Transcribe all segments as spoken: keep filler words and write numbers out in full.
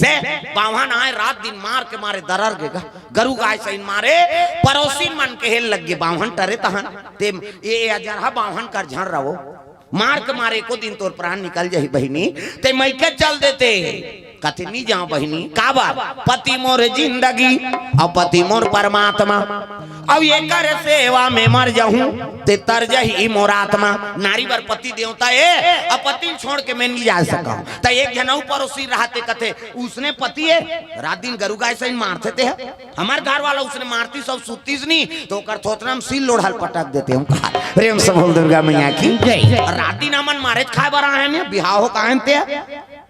से बाम्हन आय, रात दिन मार के मारे दरर गे गा। गरू गाय सहिन मारे, परोसिन मन कहे लग गे, "बाम्हन टरे तहन, ते ये अजरहा बाम्हन कर झन रहो, मार के मारे एको दिन तोर प्राण निकल जाही बहिनी, ते मइके चल देते।" कथे, "नी जांव बहिनी।" "काबर?" "पति मोर जिंदगी अउ पति मोर परमात्मा, अउ एकर सेवा में मर जाहूं, ते तर जाही मोर आत्मा।" नारी बर पति देवता ए, अउ पति ल छोड़ के मैं नी जा सकंव। त एक झन अउ परोसी रहते, कथे, "उसने पति ए, रात दिन गरू गाय सहिन मारथे ते ह, हमर घर वाला उसने मारतिस अउ सुततिस नी, त ओकर थोथना म सील लोढ़ा ल पटक देतेंव।" कहा, प्रेम से बोल दुर्गा मैया की जय। रात दिन हमन मारे खाए बर आए हन, बिहाव हो काहन ते।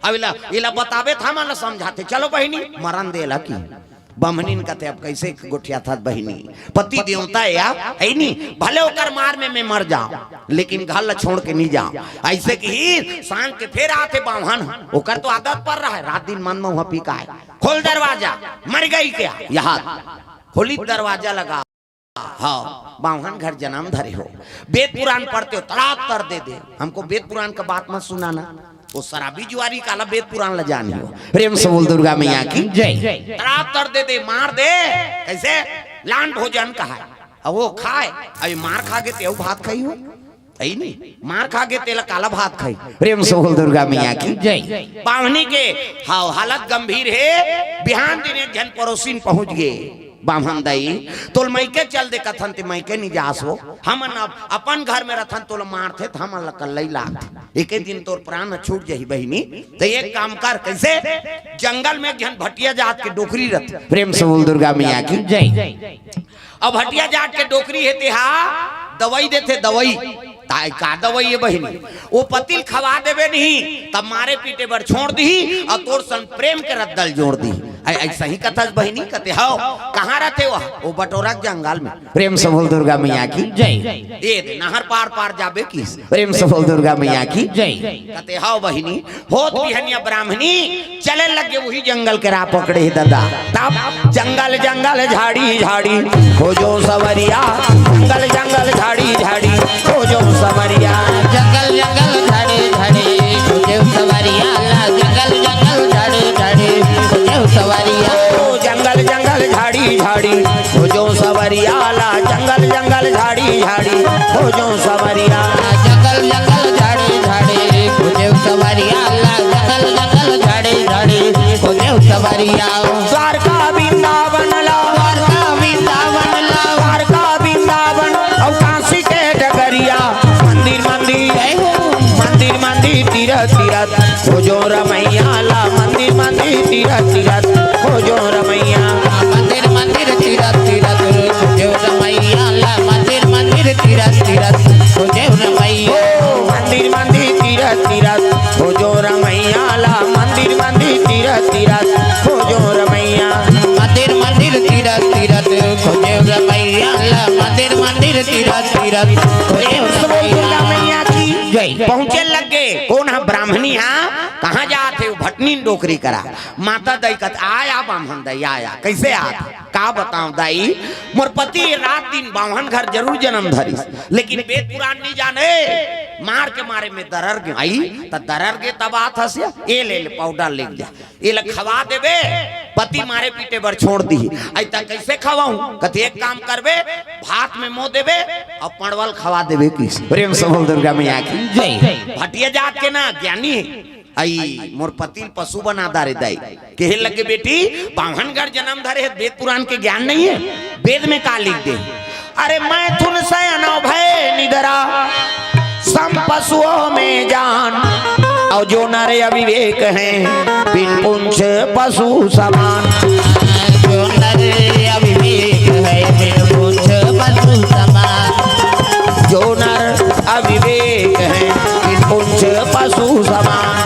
अब एला, एला बताबे त हमन ला समझाथे, "चलो बहिनी, मरन दे एला।" कि बाम्हनिन कथे, "अब कइसे गोठियाथस बहिनी, पति देवता ए या, हे नी, भले ओकर मार में मैं मर जांव, लेकिन घर ला छोड़ के नी जांव।" अइसे किहिस, सांझ के फेर आथे बाम्हन, ओकर तो आदत पर रहय, रात दिन मन म उहां पिकाय, "खोल दरवाजा, मर गई क्या?" "या, खोली दरवाजा लगा।" "हव, बाम्हन घर जनम धरे हो, बेद पुरान पढ़ते हो, तड़ाक तर दे दे, हमको बेद पुरान का बात मत सुनाना।" ओ सराबी जुआरी, काला बेद पुरान ला जानही हो। प्रेम से बोल दुर्गा मैया की जय। "तड़ाक तर दे दे, मार दे।" कइसे? "लान भोजन कहाय, अउ ओ खाय, अभी मार खा गे ते अउ भात खाही हो, हे नी, मार खा गे ते ला काला भात खाही।" प्रेम से बोल दुर्गा मैया की जय। बाम्हनी के, हव, हालत गंभीर हे। बिहान दिन एक झन परोसिन पहुंच गे, "बाम्हन दाई, तोला मइके चल दे कथन, ते मइके नी जास हो। हमन अब अपन घर में रथन, तोला मारथे त हमन ला कल्लई लागथे। एके दिन तोर प्राण छूट जाही बहिनी। त एक काम कर।" कइसे? जंगल में एक झन भटिया जात के डोकरी रथे। प्रेम से बोल दुर्गा मैया की जय। अब भटिया जात के डोकरी हे, तेहा दवई देथे, दवई। ताय का दवई ए बहिनी? ओ पति ल खवा देबे नहीं, तब मारे पीटे बर छोड़ दिही, अउ तोर संग प्रेम के रद्दा ल जोड़ दिही। अइ-, अइसही कथस बहिनी? कथे, "हव।" "कहां रथे ओ?" "ओ बटोरा के जंगल में।" प्रेम से बोल दुर्गा मैया की जय। ए दे, नहर पार पार जाबे किहिस। प्रेम से बोल दुर्गा मैया की जय। कथे, "हव बहिनी।" होत बिहनिया बाम्हनी चले लगे, उही जंगल के राह पकड़े हे ददा। तब जंगल जंगल झाड़ी झाड़ी खोजों सँवरिया, जंगल जंगल झाड़ी झाड़ी खोजों सँवरिया। जंगल जंगल झाड़ी झाड़ी खोजों सँवरिया ला, जंगल जंगल झाड़ी झाड़ी खोजों सँवरिया। ओ जंगल जंगल झाड़ी झाड़ी खोजों सँवरिया ला, जंगल जंगल झाड़ी झाड़ी खोजों सँवरिया। जंगल जंगल झाड़ी झाड़ी खोजों सँवरिया ला, जंगल जंगल झाड़ी झाड़ी खोजों सँवरिया। द्वारका वृंदावन ला, द्वारका वृंदावन ला, द्वारका वृंदावन अउ काशी के डगरिया। मंदिर मंदिर, जय हो। मंदिर मंदिर तीरथ तीरथ खोजों रमैया ला, मंदिर मंदिर तीरथ तीरथ खोजों रमैया। मंदिर मंदिर तीरथ तीरथ खोजों रमैया ला, मंदिर मंदिर तीरथ तीरथ खोजों रमैया। ओ मंदिर मंदिर तीरथ तीरथ खोजों रमैया ला, मंदिर मंदिर तीरथ तीरथ खोजों रमैया। मंदिर मंदिर तीरथ तीरथ खोजों रमैया ला, मंदिर मंदिर तीरथ तीरथ खोजों रमैया। दुर्गा मैया की जय। पहुंचे लगे, कोन हा बाम्हनी हा, कहां जात हे? भटनी डोकरी करा। माता दाई कथे, "आय आ बाम्हन दाई, आय आ।" कइसे आत? "का बतांव दाई, मोर पति रात दिन बाम्हन घर जरूर जनम धरिस, लेकिन बेद पुरान नी जाने, मार के मारे में दरर गे।" "अई, त दरर गे तब आत हस या? ए ले ले, पाउडर लेके जा, एला खवा देबे, पति मारे पीटे बर छोड़ दिही।" "अई त कइसे खवाहूं?" कथे, "एक काम करबे, भात में मोंय देबे अउ पंड़वा ल खवा देबे।" किहिस। प्रेम से बोल दुर्गा मैया की जय। भटिया जात के ना ज्ञानी हे। "अई, मोर पति ल पशु बना डारे दाई, कहे लगे, बेटी, बाम्हन घर जनम धरे हे, बेद पुरान के ज्ञान नइ हे, बेद में का लिख दे?" "अरे, मैथुन सयन भय निदरा, सम पशुओं में जान, अउ जो नर अविवेक हैं, बिन पूंछ पशु समान।" जो नर अविवेक है, बिन पूंछ पशु समान। जो नर अविवेक है, बिन पूंछ पशु समान।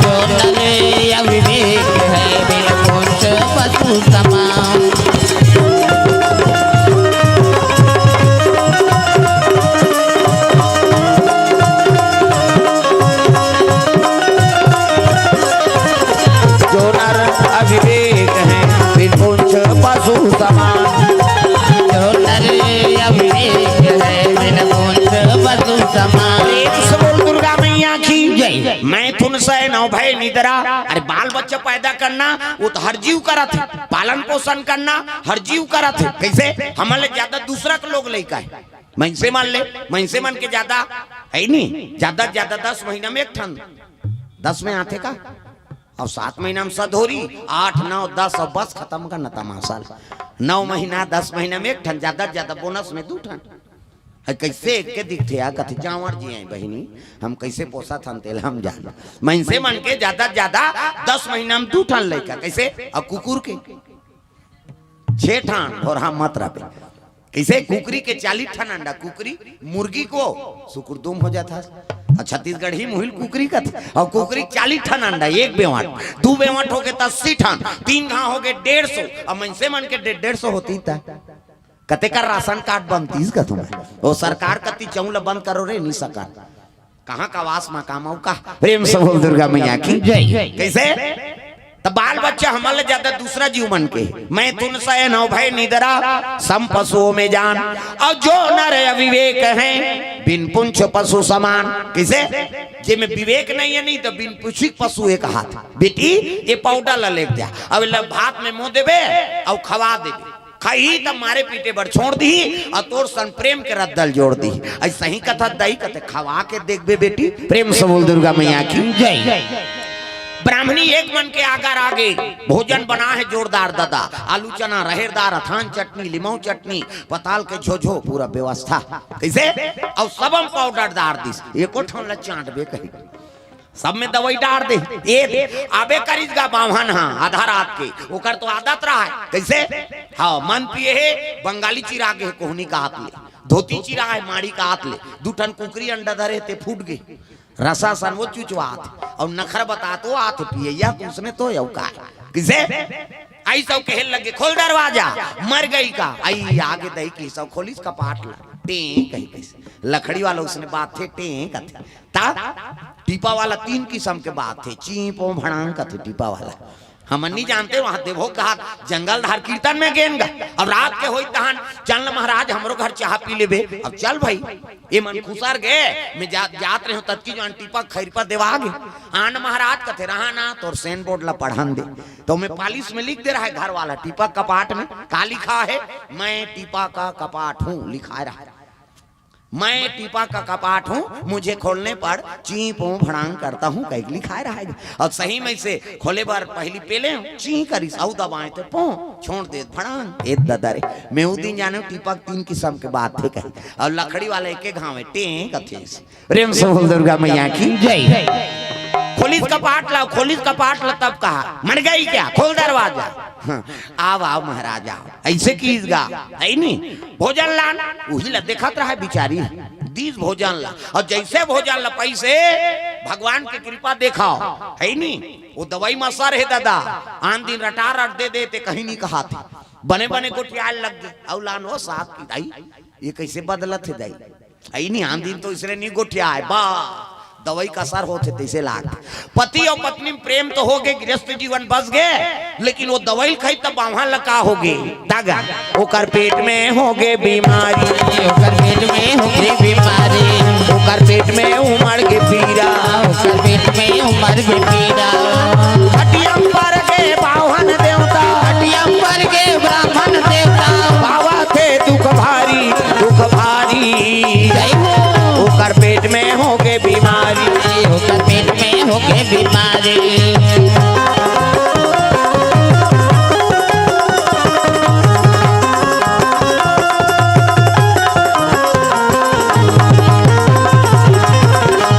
जो नर अविवेक है, बिन पूंछ पशु समान। जो नर अविवेक है, बिन पूंछ पशु समान। जो नर अविवेक है, बिन पूंछ पशु समान। प्रेम से बोल दुर्गा मैया की जय। मैथुन सय नव भय निदरा। अरे, बाल बच्चा पैदा करना, वो तो हर जीव करत हे। पालन पोषण करना हर जीव करत हे। कइसे? हमन ले ज्यादा दूसरा के लोग लइका हे। मइनसे मन ले, मइनसे मन के ज्यादा हे नहीं, ज्यादा से ज्यादा दस महीना में एक ठन। दस में आथे का? अब सात महीना में सधोरी, आठ, नौ, दस, अब बस खतम करना तमाशा ल। नौ महीना, दस महीना में एक ठन, ज्यादा से ज्यादा बोनस में दू ठन। हे, कइसे एक के दिखथे यार, कथे जांवर जी आय बहिनी, हम कइसे पोसत हन तेला हम जान। मइनसे मन के ज्यादा से ज्यादा दस महीना में दू ठन लइका, कइसे? अउ कुकुर के छे ठन, ढोरहा मत रबे। कइसे? कुकरी के चालीस ठन अंडा, कुकरी, मुर्गी को सुकुरदुम हो जात हे। अउ छत्तीसगढ़ी मुहिल कुकरी कथे, अउ कुकरी चालीस ठन अंडा, एक बेवाट, दू बेवाट होगे त अस्सी ठन, तीन घांव होगे डेढ़ सौ, अउ मइनसे मन के डे-, डेढ़ सौ होतिस त कतेक राशन कार्ड बनतिस कथों मैं। ओ सरकार कति चउं ल बंद करो रे, नी सकन। कहाँ का वास मा काम आऊ का? प्रेम से बोल दुर्गा मैया की जय। कइसे? त बाल बच्चा हमन ले ज्यादा दूसरा जीव मन के। मैं तुन सय नव भय निदरा, सम पशुओं में जान। अउ जो नर अविवेक हैं, बिन पूंछ पशु समान। कइसे? जेमे विवेक नहीं हे, नहीं त बिन पूंछी पशु एक हाथ। बेटी, ये पाउडर ला लेके जा, अब एला भात में मुंह देबे अउ खवा देबे। खाही त मारे पीटे बर छोड़ दिही, अउ तोर सन प्रेम के रद्दा ल जोड़ दिही। अइसही कथा दई कथे, खवा के देखबे बेटी। प्रेम से बोल दुर्गा मैया की जय। ब्राह्मणी एक मन के आगर आगे, भोजन बना हे जोरदार ददा, आलू चना, रहेर दार, अथान चटनी, लिमऊ चटनी, पताल के झोझो, पूरा व्यवस्था। कइसे? अउ सबम पाउडर डार दिस, एको ठन ल चांटबे कही। सब में दवई डार दे। ए, आबे करिस गा बाम्हन हा आधा रात के, ओकर तो आदत रहा हे। कइसे? हाँ, मन पिए हे, बंगाली चिरा गे हे कोहनी का हाथ ले, धोती चिरा हे माड़ी का हाथ ले, दू ठन कुकरी अंडा धरे ते फूट गे, रसा सन वो चुचवात हे, अउ नखरा बतात वो आत हे पियइया, त उसने तो अउ का। कइसे? अइस अउ कहे लगे, "खोल दरवाजा, मर गई का?" अई आगे दई कइस अउ खोलिस कपाट ला, टें कही कइसे। लकड़ी वाला उसने बात थे, टें कथे। ता टीपा वाला तीन किसम के बात हे, चीं पों भड़ांग कथे टीपा वाला। हमन नी जानते, वहां देवभोग कहा जंगल धार कीर्तन में गेन गा। अब रात के होई तहन, "चल न महाराज, हमरो घर चाहा पी लेबे।" अब चल भाई, ए मन खुसर गे, मैं जा, जात रहे हूं, ततकी जोन टीपा खैरपा देवा गे। "आन महाराज," कथे, "रहा ना, तोर सेन बोर्ड ला पढ़न दे।" त मैं पालिश में लिख दे रहा हे घर वाला, टीपा कपाट में का लिखा हे, "मैं टीपा का कपाट हूं," लिखा रहा हे। "मैं टीपा का कपाट हूं, मुझे खोलने पर चीं पों भड़ांग करता हूं," कहिके लिखाय रहय। अउ सही में से खोले बर पहिली पेले हूं, चीं करिस, अउ दबाएं त पों, छोड़ दे भड़ांग। ए ददा रे, मैं उ दिन जाने हूं टीपा के तीन किसम के बात हे कही। अउ लकड़ी वाला एके घांव हे, टें कथे। प्रेम से बोल दुर्गा मैया की जय। खोलिस कपाट ला, खोलिस कपाट ला, तब कहा, "मर गई क्या? खोल दरवाजा।" हाँ, "आव, आव महाराज, आव।" अइसे किहिस गा, हे नी? भोजन लान, उही ला देखत रहय बिचारी, दीस भोजन ला। अउ जइसे भोजन ला पइसे, भगवान के कृपा देखव, हे नी? ओ दवई म असर हे ददा, आन दिन रटा रट दे देते, कहीं नी कहात हे। बने बने गोठियाय लग गे, अउ लान ओ साग की दाई, ए कइसे बदलत हे दाई? अई नी, आन दिन तो अइसने नी गोठियाय, बा, दवई का असर होथे तइसे लागथे। पति अउ पत्नी में प्रेम तो होगे, गृहस्थ जीवन बस गे, लेकिन ओ दवई ल खाइस त बाम्हन ल का होगे? दागा, ओकर पेट में होगे बीमारी। ओकर पेट में होगे बीमारी। ओकर पेट में उमड़ गे पीरा। ओकर पेट में उमड़ गे पीरा। खटिया म पर गे बाम्हन देवता। खटिया म पर गे ब्राह्मण देवता। पावत हे दुख भारी, दुख भारी। जय हो। ओकर पेट में होगे बीमारी। ओकर पेट में होगे बीमारी।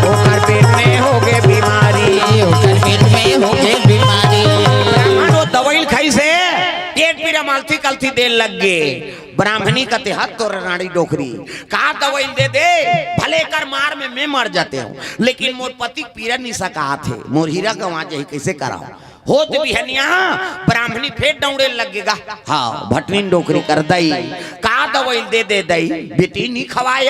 ओकर पेट में होगे बीमारी। ओकर पेट में होगे बीमारी। ब्राह्मण ओ दवई ल खाइस हे, पेट पीरा म अलथी कलथी दे लग गे। ब्राह्मणी कथे, "हत तोर रांड़ी डोकरी, का दवई ल दे दे, भले एकर मार में मैं मर जाते हूं, लेकिन मोर पति के पीरा नी सकात हे, मोर हीरा गंवा जाही, कइसे करंव?" होत बिहनिया ब्राह्मणी फेर डौड़े लग गे गा। हाँ, भटनीन डोकरी कर दई, "का दवई ल दे दे दई, बेटी नी खवाय,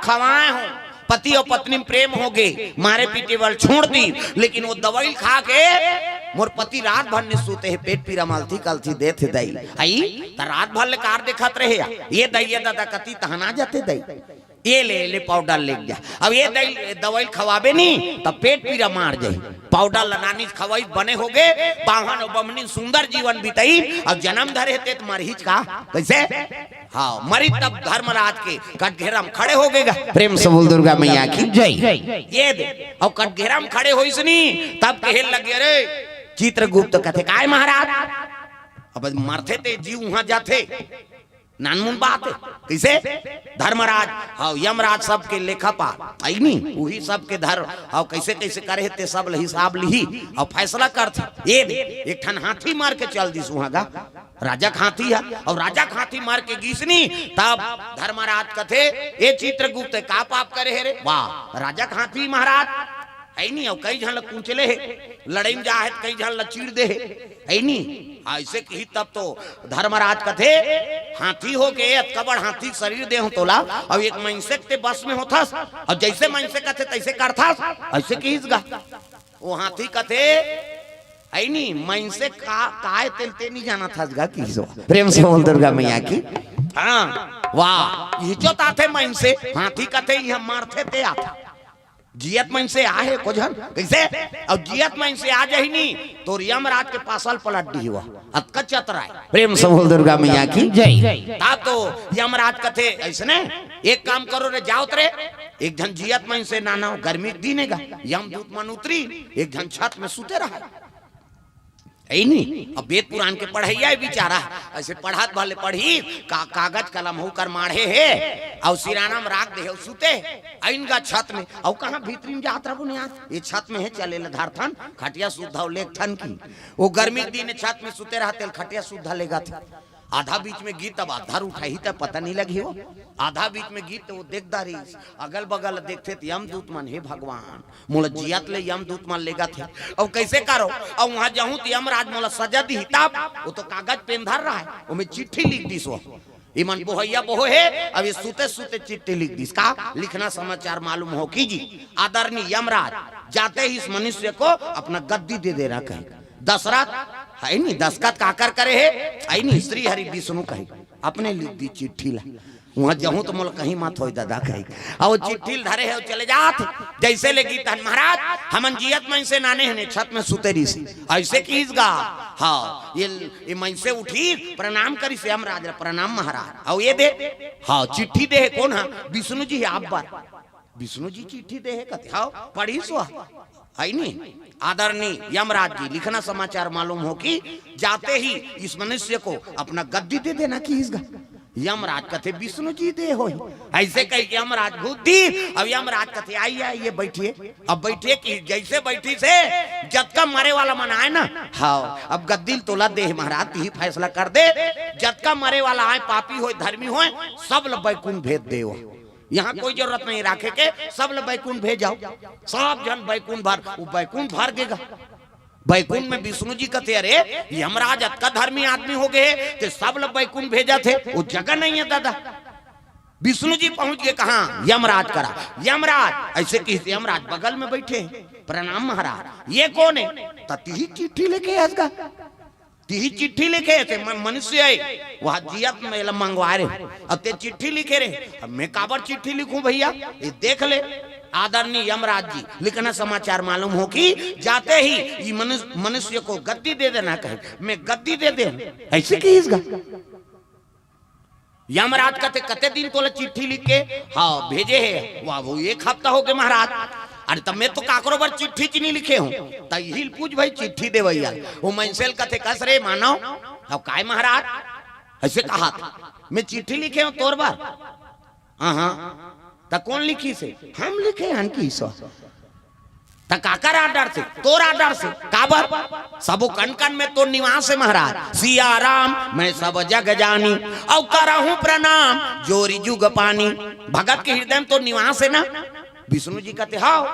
खवाय हूं, पति अउ पत्नी में प्रेम होगे, मारे पीटे बर छोड़ दीस, लेकिन ओ दवई ल खा के मोर पति रात भर नी सूते हे, पेट पीरा म अलथी कलथी देथे दई।" अई त रात भर ले कार देखत रहे, ए दई, ए ददा कती तहना जाथे दई। ये ले, ले पाउडर लेके जा। अब ये दई-, दवाई खवाबे नी, तब पेट पीरा मार जाही। पाउडर ल नानी खवाई, बने होगे, बाहन अउ बमनी सुंदर जीवन बिताई, अउ जन्म धरे हे ते त मरहीच का? कइसे? हाँ, मरी तब धर्मराज के कटघेरा म खड़े होगे गा। प्रेम से बोल दुर्गा मैया की जय। ये दे, अउ कटघेरा म खड़े होइस नी, तब कहे लगे, "अरे चित्रगुप्त," कथे, "काय महाराज?" अब मरथे ते जीव उहाँ जाथे, नानमुन बात हे। कइसे? धर्मराज, हाँ, यमराज सबके लेखापाल, हइ नी? उही सबके धर, हाँ, कइसे कइसे करे हे ते सब ल हिसाब लिही अउ फैसला करथे। ये दे, एक ठन हाथी मार के चल दिस उहाँ गा। राजा के हाथी हे, अउ राजा के हाथी मार के गिस नी, तब धर्मराज कथे, "ए चित्रगुप्त, का पाप करे हे रे?" वाह, राजा के हाथी महाराज, हइ नी? अउ कई झन ल कुचले हे, लड़ई म जा हे त कई झन ल चीर दे हे, हइ नी? अइसे किही तब तो धर्मराज कथे, "हाथी होके, अतका बड़ हाथी के शरीर दे हूँ तोला, अउ एक मइनसे के ते बस में होथस, अउ जइसे मइनसे कथे तइसे करथस," अइसे किहिस गा। ओ हाथी कथे, "हइ नी, मइनसे का, काय तेल ते नी जानत हस गा," किहिस ओ। प्रेम से बोल दुर्गा मैया की। हाँ, वाह, इही चोत आथे मइनसे, हाथी कथे, "इहाँ मरथे ते आथे।" जियत मइनसे आहे को झन, कइसे? अउ जियत मइनसे आ जाही नी, तोर यमराज के पासल पलट दिही वो। अतका चतरा हे। प्रेम से बोल दुर्गा मैया की जय। तब तो यमराज कथे, "अइसने, एक काम करो रे, जाओ त रे, एक झन जियत मइनसे नानव, गर्मी के दिन हे गा, यमदूत मन उतरी, एक झन छत में सुते रहा।" हइ नी? अब वेद पुराण के पढ़इया हे बिचारा, अइसे पढ़त भले पढ़ही, का-, कागज कलम हउ कर माढ़े हे, अउ सिराना म राख दे हे, अउ सुते हे। अइन गा छत में, अउ कहाँ भीतरी म जात रबो न यार, ये छत में हे, चले ल धरथन, खटिया सुद्धा लेगथन की। ओ गर्मी के दिन छत में सुते रहथे, खटिया सुद्धा लेगथे। आधा बीच में गिस तब आधा उठाही त पता नहीं लगी हो। आधा बीच में गिस त वो देखदा रहिस, अगल बगल देखथे त यमदूत मन, "हे भगवान, मोला जियत ले यमदूत मन लेगथे, अब कइसे करो? अब उहाँ जाहूँ त यमराज मोला सजा दिही तब।" वो तो कागज पेन धर रहा हे, ओमे चिट्ठी लिख दिस वो। इमन बोहइया बोहे हे, अब ये सुते सुते चिट्ठी लिख दिस। का लिखना समाचार मालूम हो कीजिए, आदरणीय यमराज, जाते ही इस मनुष्य को अपना गद्दी दे देना कहे। दशरथ, हइ नी, दस्तखत काकर करे हे, हइ नी, श्री हरि विष्णु कहे, अपने लिख दिस चिट्ठी ला। उहाँ जाहूँ त मोला कहीं मत होय दादा कहे। अउ चिट्ठी ल धरे हे, चले जात हे। जइसे ले गिस तहन, "महाराज, हमन जियत मइनसे नाने हने, छत में सुते रहिस।" अइसे किहिस गा। हाँ, ये, ये मइनसे उठिस, प्रणाम करिस यमराज ल, "प्रणाम महाराज।" अउ ये दे, हाँ, चिट्ठी दे हे कोन हा? विष्णु जी हे आप बर। विष्णु जी चिट्ठी दे हे कथे, हाँ, पढ़िस वो। हइ नी? आदरणीय यमराज जी, लिखना समाचार मालूम हो कि जाते ही इस मनुष्य को अपना गद्दी दे देना किहिस गा। यमराज कथे, "विष्णु जी दे होही।" अइसे कहिके यमराज घूर दिस। अब यमराज कथे, "आइए, आइए, बैठिए।" अब बैठिए कि जइसे बइठिस हे, जतका मरे वाला मन आए ना, हाँ, अब गद्दी ल तोला दे हे महाराज, तिही फैसला कर दे। जतका मरे वाला आए, पापी होय, धर्मी होय, सब ल बैकुंठ भेज देव। यहाँ कोई जरूरत नहीं राखे के, सब ल बैकुंठ भेजव। सब झन बैकुंठ भर, वो बैकुंठ भर गे गा। बैकुंठ में विष्णु जी कथे, "अरे, यमराज अतका धर्मी आदमी हो गे हे, ते सब ल बैकुंठ भेजत हे, वो जगह नहीं हे दादा।" विष्णु जी पहुंच गे कहाँ? यमराज करा। "यमराज," अइसे किहिस, यमराज बगल में बइठे हे, "प्रणाम महाराज।" "ये कोन हे?" "त तिही चिट्ठी लेके आस गा।" तिही चिट्ठी लिखे हे, ते मन-, मनुष्य हे, वहाँ जियत में एला मंगवाए रहे। अब ते चिट्ठी लिखे रहे, अब मैं काबर चिट्ठी लिखूं भइया? ये देख ले, आदरणीय यमराज जी, लिखना समाचार मालूम हो कि जाते ही ये मनुष्य, मनुष्य को गद्दी दे देना कहे, मैं गद्दी दे दे, अइसे किहिस गा। यमराज कथे, "कते दिन तोला चिट्ठी लिख के?" "हाँ, भेजे हे।" "वाह, वो एक हफ्ता हो गे महाराज।" "अरे, त मैं तो काकरो बर चिट्ठी च नहीं लिखे हूँ।" "त इही ल पूछ भाई, चिट्ठी देवइया।" वो मइनसे ल कथे, "कस रे मानव?" "अब काय महाराज?" अइसे कहा था, "मैं चिट्ठी लिखे हूँ तोर बर।" "हाँ, हाँ।" "त कोन लिखिस हे?" "हम लिखे हन किहिस।" "त काकर आर्डर से?" "तोर आर्डर से।" "काबर?" "सबो कन कन में तोर निवास हे महाराज।" "सिया राम मैं सब जग जानी, अउ करहूँ प्रणाम जोरी जुग पानी।" भगत के हृदय में तोर निवास हे ना? विष्णु जी कथे, "हव।"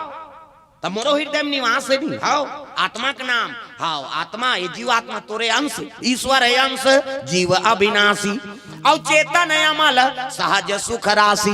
"त मोरो हृदय में निवास हे नी?" "हव।" "आत्मा के नाम?" "हव।" "आत्मा, ये जीवात्मा तोरे अंश, ईश्वर हे अंश, जीव अविनाशी, अउ चेतन हे अमल, सहज सुख राशि।"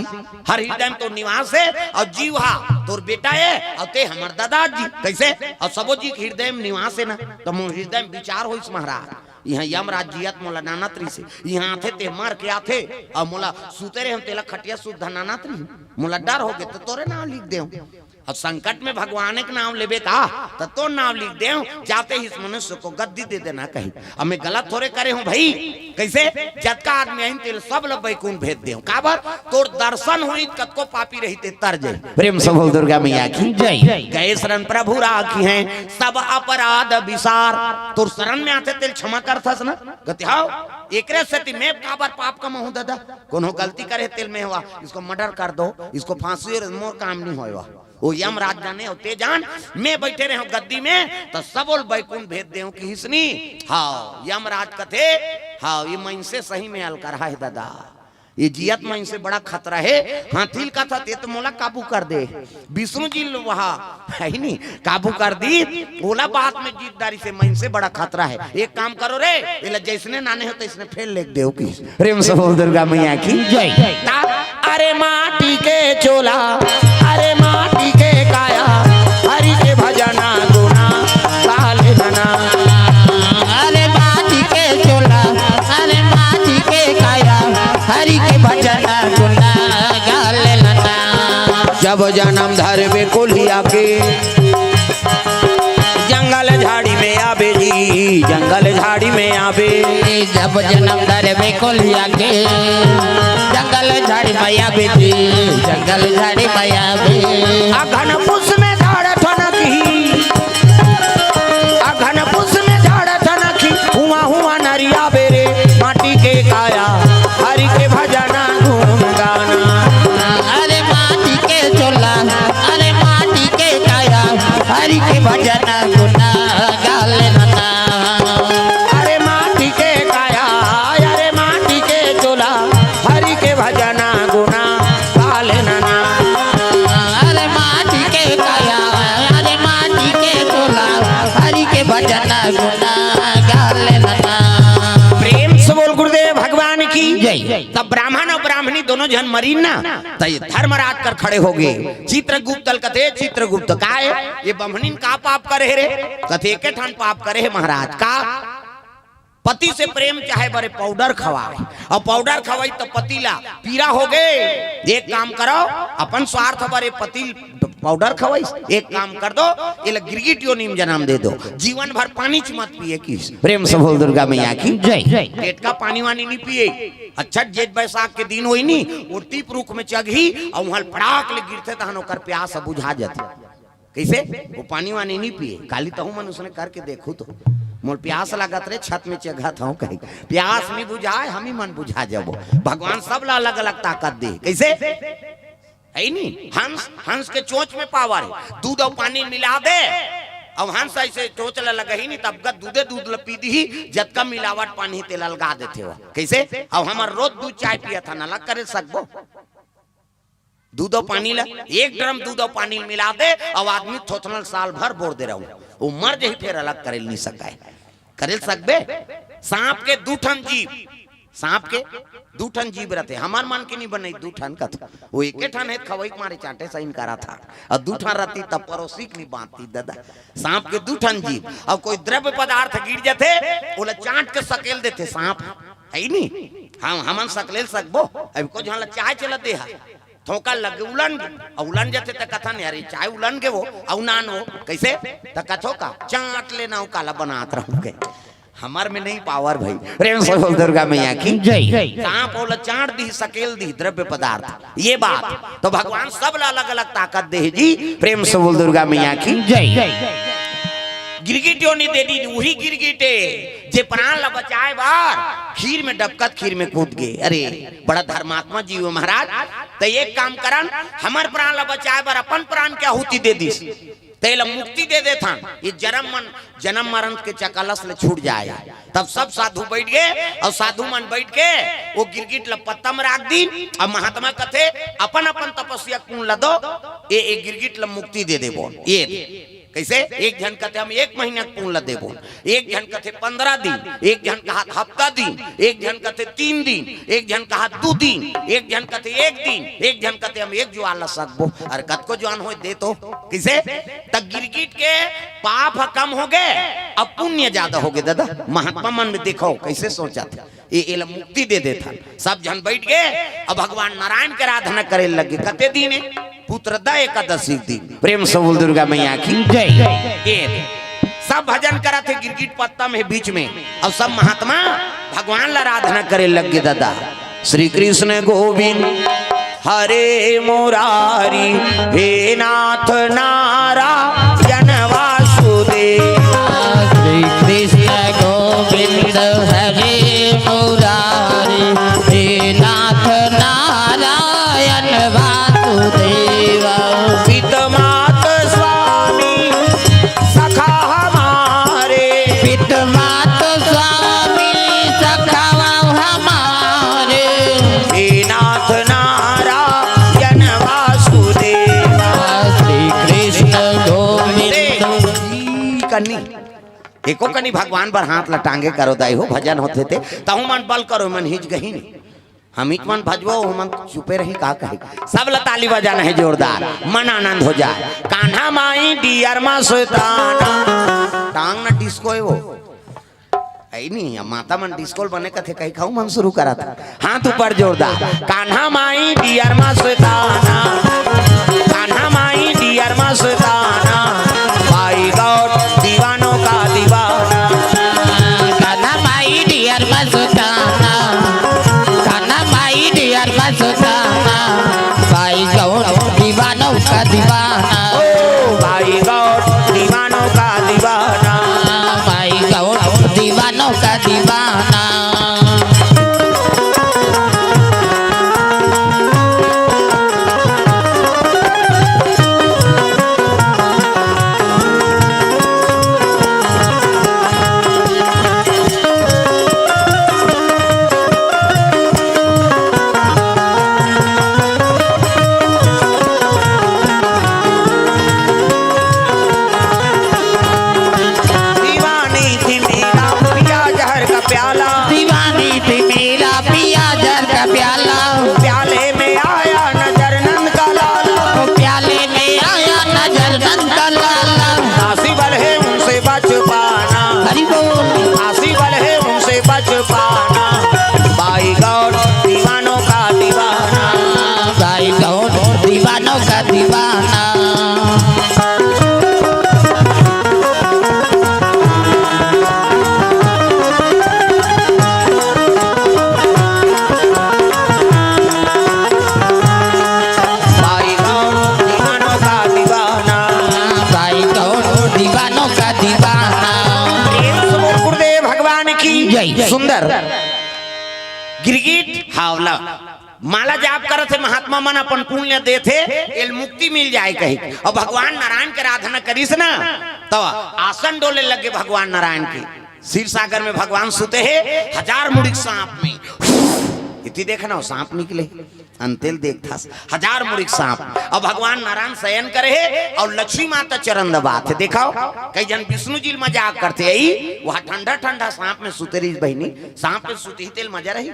हर हृदय में तोर निवास हे, अउ जीव हा तोर बेटा हे, अउ ते हमर दादाजी। कइसे? अउ सबो जी के हृदय में निवास हे ना, त मोर हृदय में विचार होइस महाराज, इहाँ यमराज जियत मोला नानत रहिसे, इहाँ आथे ते मर के आथे, अउ मोला सुते रहे तेला खटिया सुद्धा नानत रही, मोला डर होगे त तोरे नाव लिख देव। अब संकट में भगवान के नाव लेबे का, त तोर नाव लिख देव, जाते ही इस मनुष्य को गद्दी दे देना कही। अब मैं गलत थोरे करे हूँ भाई, कइसे? जतका आदमी आइन तेल सब ल बैकुंठ भेज देव, काबर? तोर दर्शन होई त कतको पापी रही ते तर जाई। प्रेम से बोल दुर्गा मैया की जय। गए शरण प्रभु राखिहैं सब अपराध बिसार। तोर शरण में आथे तेल क्षमा करथस ना? कथे हव, एकरे सेती मैं काबर पाप कमाहूँ दादा? कोनो गलती करे तेल में हुआ, इसको मर्डर कर दो, इसको फांसी, और मोर काम नहीं होय वा। ओ यमराज जाने, अउ ते जान, मैं बैठे रहे हूँ गद्दी में, त सबो ल बैकुंठ भेज देव किहिस नी। हव, यमराज कथे, हव, ये मइनसे सही में अलकरहा हे दादा। ये जियत मइनसे बड़ा खतरा हे। हाथी ल कथा, ते तो मोला काबू कर दे। विष्णु जी ल वहा, हे नी, काबू कर दी, ओला बात में जीत डारिसे, मइनसे बड़ा खतरा हे। एक काम करो रे, एला जइसने नाने हो तइसने फेर लेग देव किहिस। प्रेम से बोल दुर्गा मैया की जय। ता-, अरे माटी के चोला, अरे माटी के काया, हरि के भजना गुना गा लेना। अरे माटी के चोला, अरे माटी के काया, हरि के भजना गुना गा लेना। जब जनम धरबे कोलिया के, जंगल झाड़ी में आबे जी, जंगल झाड़ी में आबे। जब जनम धरबे कोलिया के, जंगल झाड़ी में आबे जी, जंगल झाड़ी में आबे। अगहन पुस में झाड़ ठनकही, अगहन पुस में झाड़ ठनकही, हुआ हुआ नरिया बेरे, माटी के काया, हरि के भजना गुण गाना। अरे माटी के चोला, अरे माटी के काया, हरि के भजना गुना गा लेना। अरे माटी के काया, अरे माटी के चोला, हरि के भजना गुना गा लेना। अरे माटी के काया, अरे माटी के चोला, हरि के भजना गुना गा लेना। प्रेम से बोल गुरुदेव भगवान की जय। तब ब्राह्मण अउ ब्राह्मणी दोनों झन मरिन ना, त ये धर्मराज कर खड़े होगे। चित्रगुप्त ल कथे, चित्रगुप्त काय, ये बम्हनिन का पाप करे हे रे? कथे एके ठन पाप करे हे महाराज। का? पति से प्रेम चाहे बरे पाउडर खवाए, अउ पाउडर खवाई त पति ला पीरा होगे। एक काम करो, अपन स्वार्थ बरे पति पाउडर खवाइस, एक काम कर दो, एला गिरगिट योनि में जनम दे दो, जीवन भर पानी च मत पिए किहिस। प्रेम से बोल दुर्गा मैया की जय। पेट का पानी वानी नहीं पिए। अच्छा, जेठ बैसाख के दिन होई नी, वो दीप रुख में चघही, अउ उहाँ ल पड़ाक ले गिरथे, तहन ओकर प्यास ह बुझा जाथे। कइसे? वो पानी वानी नहीं पिए। काली तहूँ मन उसने करके देखू तो, मोर प्यास लागत रे, छत में चघत हूँ कही, प्यास नहीं बुझाए, हम ही मन बुझा जाबो। भगवान सब ला अलग अलग ताकत दे। कइसे? हे नी, हंस, हंस के चोंच में पावर हे। दूध अउ पानी मिला दे, अउ हंस अइसे चोंच ल लगही नी, तब का दूधे दूध ल पी दिही, जतका मिलावट पानी तेला अलगा देथे वो। कइसे? अउ हमर रोज दूध चाय पियत हन, अलग करे सकबो? दूध अउ पानी ल, एक ड्रम दूध अउ पानी ल मिला दे, अउ आदमी थोथनल साल भर बोर दे रहू, वो मर जही, फेर अलग करे ल नी सकाय। करे ल सकबे? सांप के दू ठन जीभ, सांप के दू ठन जीभ रथे, हमर मन के नी बनई, दू ठन कथे। वो एके ठन हे, खवई के मारे चांटे सही नी करत हे, अउ दू ठन रती तब परोसी के नी बांधती दादा। सांप के दू ठन जीभ, अउ कोई द्रव्य पदार्थ गिर जथे, ओला चांट के सकेल देथे सांप, हे नी? हम, हमन सकले ल सकबो? अभी कोई झन ला चाय चला दे हा, थोका लगे उलन गे, अउ उलन जथे त कथन, "अरे चाय उलन गे वो, अउ नान वो।" कइसे? त कथो का, "चांट लेना हो, काला बनात रहूं के।" हमर में नहीं पावर भाई। प्रेम से बोल दुर्गा मैया की जय। सांप ओला चांट दी, सकेल दी द्रव्य पदार्थ, ये बात। तो भगवान सब ला अलग अलग ताकत दे हे जी। प्रेम से बोल दुर्गा मैया की जय। गिरगिट योनि दे दी, उही गिरगिट हे जे प्राण ला बचाए बर खीर में डबकत खीर में कूद गे। अरे बड़ा धर्मात्मा जीव हे महाराज। त एक काम करन, हमर प्राण ला बचाए बर अपन प्राण के आहुति दे दिस, तेला मुक्ति दे देथन, ये जन्म मन, जन्म मरण के चकलस ले छूट जाए। तब सब साधु बैठ गे, अउ साधु मन बैठ के वो गिरगिट ल पत्ता में राख दीन, अउ महात्मा कथे, "अपन अपन तपस्या कुन ल दो, ये, ये गिरगिट ल मुक्ति दे देबो।" ये कइसे? एक झन कथे हम एक महीना के पुन ल देबो, एक झन कथे पंद्रह दिन, एक झन कहा हफ्ता दिन, एक झन कथे तीन दिन, एक झन कहा दू दिन, एक झन कथे एक दिन, एक झन कथे हम एक जुआर ल सकबो। अरे कतको जुआर होय दे तो। कइसे? त गिरगिट के पाप ह कम होगे, अब पुन जादा होगे। दादा, महात्मा मन में देखव कइसे सोचत हे, ए एला मुक्ति दे देथन। सब झन बइठ गे, अब भगवान नारायण के आराधना करे लग गे। कते दिन हे? पुत्रदा एकादशी के दिन। प्रेम से बोल दुर्गा मैया की जय। ए सब भजन करत हे, गिरगिट पत्ता में बीच में, अउ सब महात्मा भगवान ला आराधना करे लग गे। दादा, श्री कृष्ण गोविंद हरे मुरारी, हे नाथ नारायण वासुदेव। श्री कृष्ण गोविंद हरे मुरारी, हे नाथ नारायण वासुदेव। पित मात स्वामी सखा हमारे, पित मात स्वामी सखा हमारे। हे नाथ नारायण वासुदेव। श्री कृष्ण गोविंद। कनी, एको कनी भगवान बर हाथ ल टांगे करो दाई हो, भजन होथे ते, तहु मन बल करो, मन हिच गही नहीं। हमीच मन भजबो, ओमन चुपे रही, का कही? सब ल ताली बजाना हे जोरदार, मन आनंद हो जाय। कान्हा माई डियर मा सुताना। टांग न डिस्को हे वो। अई नहीं, अब माता मन डिस्को ल बने कथे, कही खाऊ मन शुरू करत। हाथ ऊपर जोरदार। कान्हा माई डियर मा सुताना। कान्हा माई डियर मा सुताना। भाई गौर दीवानों का दीवाना। कान्हा माई डियर मस्ताना, कान्हा माई डियर मस्ताना, भाई गौर दीवानों का दीवाना। ओ भाई गौर दीवानों का दीवाना। भाई गौर दीवानों का दीवाना। दीवानी थी मेरा पिया जहर का प्याला। दीवानी थी मेरा पिया जहर का प्याला। प्याले में आया नजर नंद का लाला। प्याले में आया नजर नंद का लाला। काशी वाले उनसे बच पाना। हरि बोल। काशी वाले उनसे बच पाना। भाई गौर दीवानों का दीवाना। भाई गौर दीवानों का दीवाना। भाई गौर दीवानों का दीवाना। भाई गौर दीवानों का दीवाना। प्रेम से बोल गुरुदेव भगवान की जय। सुंदर। गिरगिट हावला। माला जाप करत हे, महात्मा मन अपन पुण्य देथे, एल मुक्ति मिल जाय कही। अउ भगवान नारायण के आराधना करिस ना, त आसन डोले लगे भगवान नारायण के। क्षीर सागर में भगवान सुते हे, हजार मुड़ी के सांप में। इति देखना, वो सांप निकले, अंतेल देखथस, हजार मुड़ी के सांप। अउ भगवान नारायण शयन करे हे, अउ लक्ष्मी माता चरण दबात हे। देखव, कई झन विष्णु जी ल मजाक करथे, अई, वहाँ ठंडा ठंडा सांप में सुते रहिस बहिनी, सांप में सुतही तेल मजा रही।